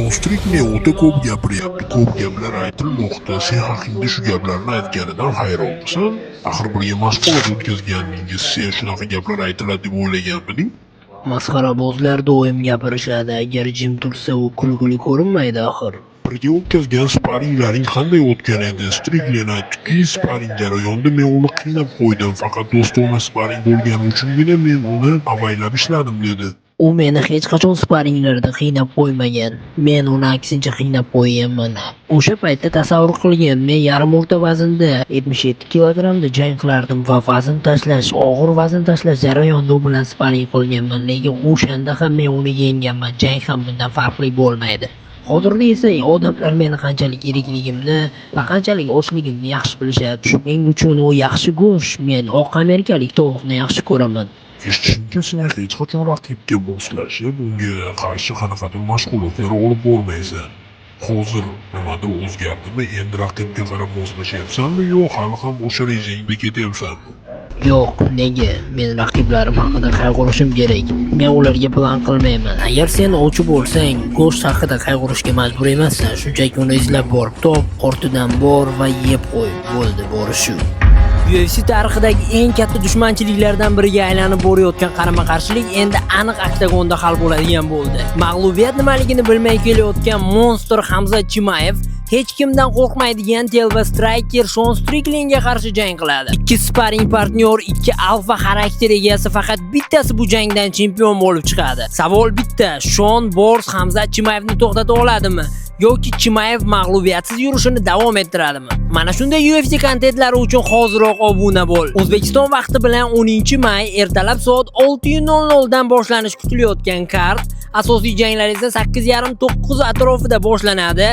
Shon Striklend o'ta ko'p gapiryapti, ko'p gaplar aytilmoqda. Sen haqingda shu gaplarni aytganidan hayronmisan? Axir birga mashg'ulot o'tkazgandingiz, sen shunaqa gaplar aytiladi deb o'ylaganmiding? Masxarabozlar doim gapirishadi, agar jim tursa, u kulgili ko'rinmaydi axir. Birga o'tkazgan sparinglaring qanday o'tgan edi? Striklend aytdiki, sparing jarayonida men uni qiynab qo'ydim, faqat do'stona sparing bo'lgani uchungina men uni avaylab ishladim, dedi. U meni hech qachon sparinglarda qiynab qo'ymagan. Men uni aksincha qiynab qo'yganman. O'sha paytda tasavvur qilgin, men yarim o'rta vaznda, 77 kilogrammda jang qilardim va vazn tashlash, og'ir vazn tashlash jarayonida u bilan sparing qilganman, lekin o'shanda ham men uni yengganman. Jang ham bundan farqli bo'lmaydi. Hozirda esa odamlar meni qanchalik yirikligimni va qanchalik ochligimni yaxshi bilishadi. Shuning uchun u yaxshi go'sht. Men oq amerikalik tovuqni yaxshi ko'raman. Eshitishimcha, sen hech qachon raqibga moslashib, unga qarshi qanaqadir mashg'ulotlar olib bormaysan. Hozir nimadir o'zgardimi? Endi raqibga qarab moslashyapsanmi yo hali ham o'sha rejangda ketyapsanmi? Yo'q, nega? Men raqiblarim haqida qayg'urishim kerak. Men ularga plan qilmayman. Agar sen ovchi bo'lsang, go'sht haqida qayg'urishga majbur emassan. Shunchaki uni izlab borib top, ortidan bor va yeb qo'y. Bo'ldi, bori shu. UFC tarixidagi eng katta dushmanchiliklardan biriga aylanib borayotgan qarama-qarshilik endi aniq oktagonda hal bo'ladigan bo'ldi. Mag'lubiyat nimaligini bilmay kelayotgan monster Hamzat Chimaev hech kimdan qo'rqmaydigan telba striker Shon Striklendga qarshi jang qiladi. Ikki sparring partnyor, ikki alfa xarakter egasi, faqat bittasi bu jangdan chempion bo'lib chiqadi. Savol bitta: Shon Borz Hamzat Chimaevni to'xtata oladimi yoki Chimaev mag'lubiyatsiz yurishini davom ettiradimi? Mana shunday UFC kontentlari uchun hoziroq obuna bo'l. O'zbekiston vaqti bilan 10-may ertalab soat 6:00 dan boshlanish kutilayotgan kart, asosiy janglar esa 8:30-9 atrofida boshlanadi.